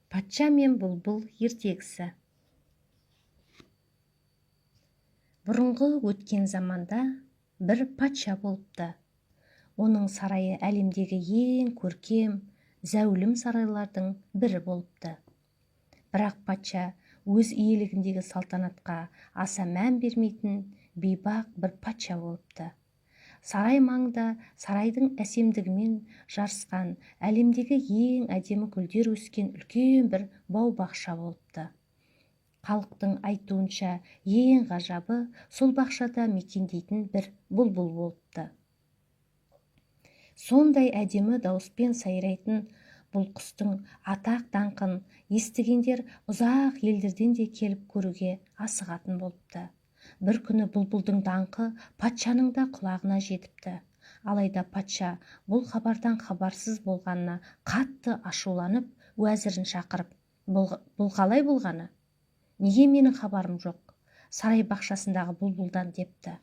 Патша мен бұлбұл ертегісі. Бұрынғы өткен заманда бір патша болыпты. Оның сарайы әлемдегі ең көркем, зәулім сарайлардың бірі болыпты. Бірақ патша өз иелігіндегі салтанатқа аса мән бермейтін бейбақ бір патша болыпты. Сарай маңында сарайдың әсемдігімен жарысқан, әлемдегі ең әдемі гүлдер өскен үлкен бір бау-бақша болыпты. Халықтың айтуынша, ең ғажабы сол бақшада мекендейтін бір бұлбұл болыпты. Сондай әдемі дауыспен сайрайтын бұл құстың атақ даңқын естігендер ұзақ елдерден де келіп көруге асығатын болыпты. Бір күні бұлбұлдың даңқы патшаның да құлағына жетіпті. Алайда патша бұл хабардан хабарсыз болғанына қатты ашуланып, уәзірін шақырып, бұл қалай болғаны? Неге менің хабарым жоқ? Сарай бақшасындағы бұлбұлдан депті.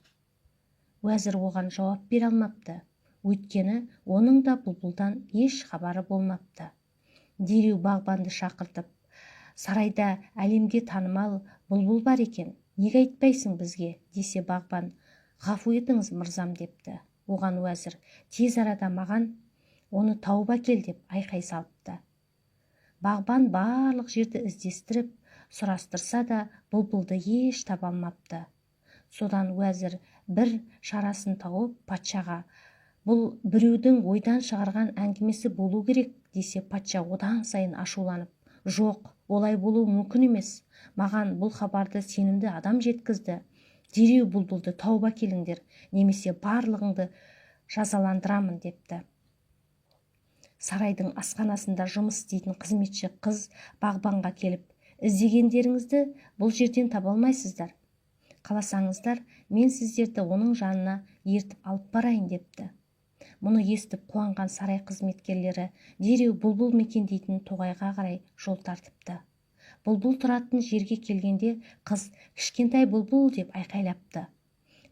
Уәзір оған жауап бере алмапты. Өйткені оның да бұлбұлдан еш хабары болмапты. Дереу бағбанды шақыртып, сарайда әлемге танымал бұлбұл бар екен, неге айтпайсың бізге, десе бағбан, ғафу етіңіз, мырзам, депті. Оған уәзір, тез арада маған оны тауып әкел деп айқай салыпты. Бағбан барлық жерді іздестіріп, сұрастырса да бұлбұлды еш таба алмапты. Содан уәзір бір шарасын тауып, патшаға, бұл біреудің ойдан шығарған әңгімесі болу керек, десе патша одан сайын ашуланып, жоқ, олай болуы мүмкін емес. Маған бұл хабарды сенімді адам жеткізді. Дереу бұлбұлды тауып әкеліңдер, немесе барлығыңды жазаландырамын депті. Сарайдың асханасында жұмыс істейтін қызметші қыз бағбанға келіп, іздегендеріңізді бұл жерден таба алмайсыздар. Қаласаңыздар, мен сіздерді оның жанына ертіп алып барайын депті. Мұны естіп қуанған сарай қызметкерлері дереу бұлбұл мекендейтін тоғайға қарай жол тартыпты. Бұлбұл тұратын жерге келгенде қыз кішкентай бұлбұл деп айқайлапты.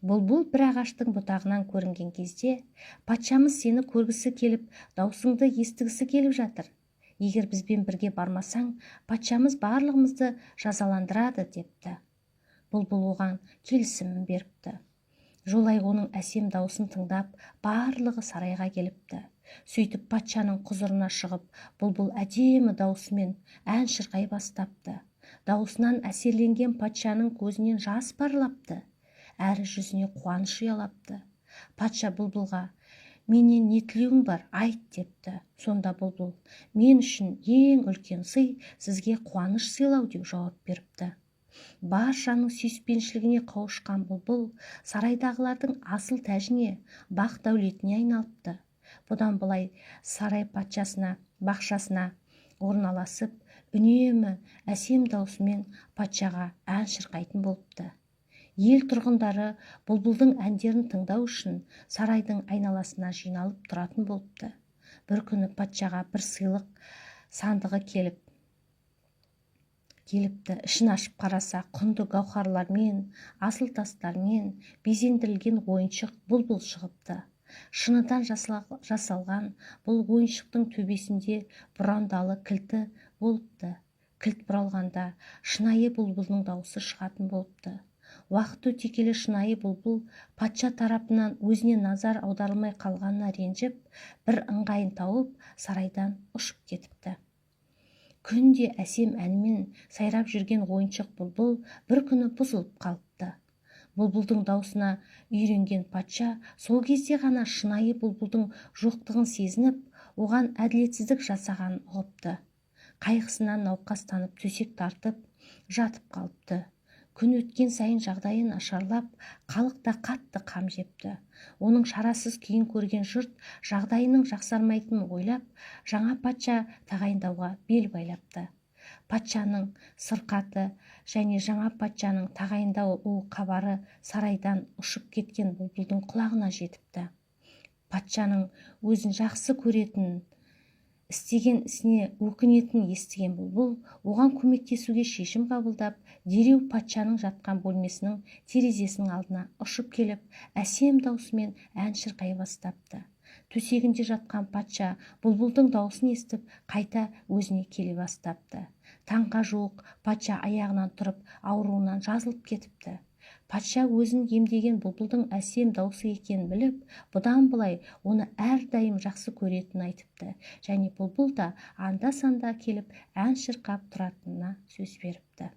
Бұлбұл бір ағаштың бұтағынан көрінген кезде, патшамыз сені көргісі келіп, даусыңды естігісі келіп жатыр. Егер бізбен бірге бармасаң, патшамыз барлығымызды жазаландырады депті. Бұлбұл оған келісімін беріпті. Жолай оның әсем даусын тыңдап, барлығы сарайға келіпті. Сөйтіп патшаның құзырына шығып, бұлбұл әдемі даусымен ән шырқай бастапты. Даусынан әсерленген патшаның көзінен жас парлапты, әрі жүзіне қуаныш ұялапты. Патша бұлбұлға, менен не тілеуің бар, айт депті. Сонда бұлбұл, мен үшін ең үлкен сый сізге қуаныш сыйлау деп жауап беріпті. Баршаның сүйіспеншілігіне қауышқан бұлбұл сарайдағылардың асыл тәжіне, бақ дәулетіне айналыпты. Бұдан былай сарай патшасына, бақшасына орналасып, үнемі әсем даусымен патшаға ән шырқайтын болыпты. Ел тұрғындары бұлбұлдың әндерін тыңдау үшін сарайдың айналасына жиналып тұратын болыпты. Бір күні патшаға бір сыйлық сандығы келіпті. Ішін ашып қараса, құнды гауһарлармен, асыл тастармен безендірілген ойыншық бұлбұл шығыпты. Шыныдан жасалған бұл ойыншықтың төбесінде бұрандалы кілті болыпты. Кілт бұралғанда шынайы бұлбұлдың даусы шығатын болыпты. Уақыт өте келе шынайы бұлбұл патша тарапынан өзіне назар аударылмай қалғанына ренжіп, бір ыңғайын тауып, сарайдан ұшып кетіпті. Күнде әсем әнмен сайрап жүрген ойыншық бұлбұл бір күні бұзылып қалыпты. Бұлбұлдың даусына үйренген патша сол кезде ғана шынайы бұлбұлдың жоқтығын сезініп, оған әділетсіздік жасағанын ұғыпты. Қайғысынан науқастанып төсек тартып, жатып қалыпты. Күн өткен сайын жағдайы нашарлап, халық та қатты қам жепті. Оның шарасыз күйін көрген жұрт жағдайының жақсармайтынын ойлап, жаңа патша тағайындауға бел байлапты. Патшаның сырқаты және жаңа патшаның тағайындау хабары сарайдан ұшып кеткен бұлбұлдың құлағына жетіпті. Патшаның өзін жақсы көретін, істеген ісіне өкінетінін естіген бұлбұл оған көмектесуге шешім қабылдап, дереу патшаның жатқан бөлмесінің терезесінің алдына ұшып келіп, әсем даусымен ән шырқай бастапты. Төсегінде жатқан патша бұлбұлдың даусын естіп, қайта өзіне келе бастапты. Таңға жуық патша аяғынан тұрып, ауруынан жазылып кетіпті. Патша өзін емдеген бұлбұлдың әсем даусы екенін біліп, бұдан былай оны әрдайым жақсы көретінін айтыпты және бұлбұл да анда-санда келіп ән шырқап тұратынына сөз беріпті.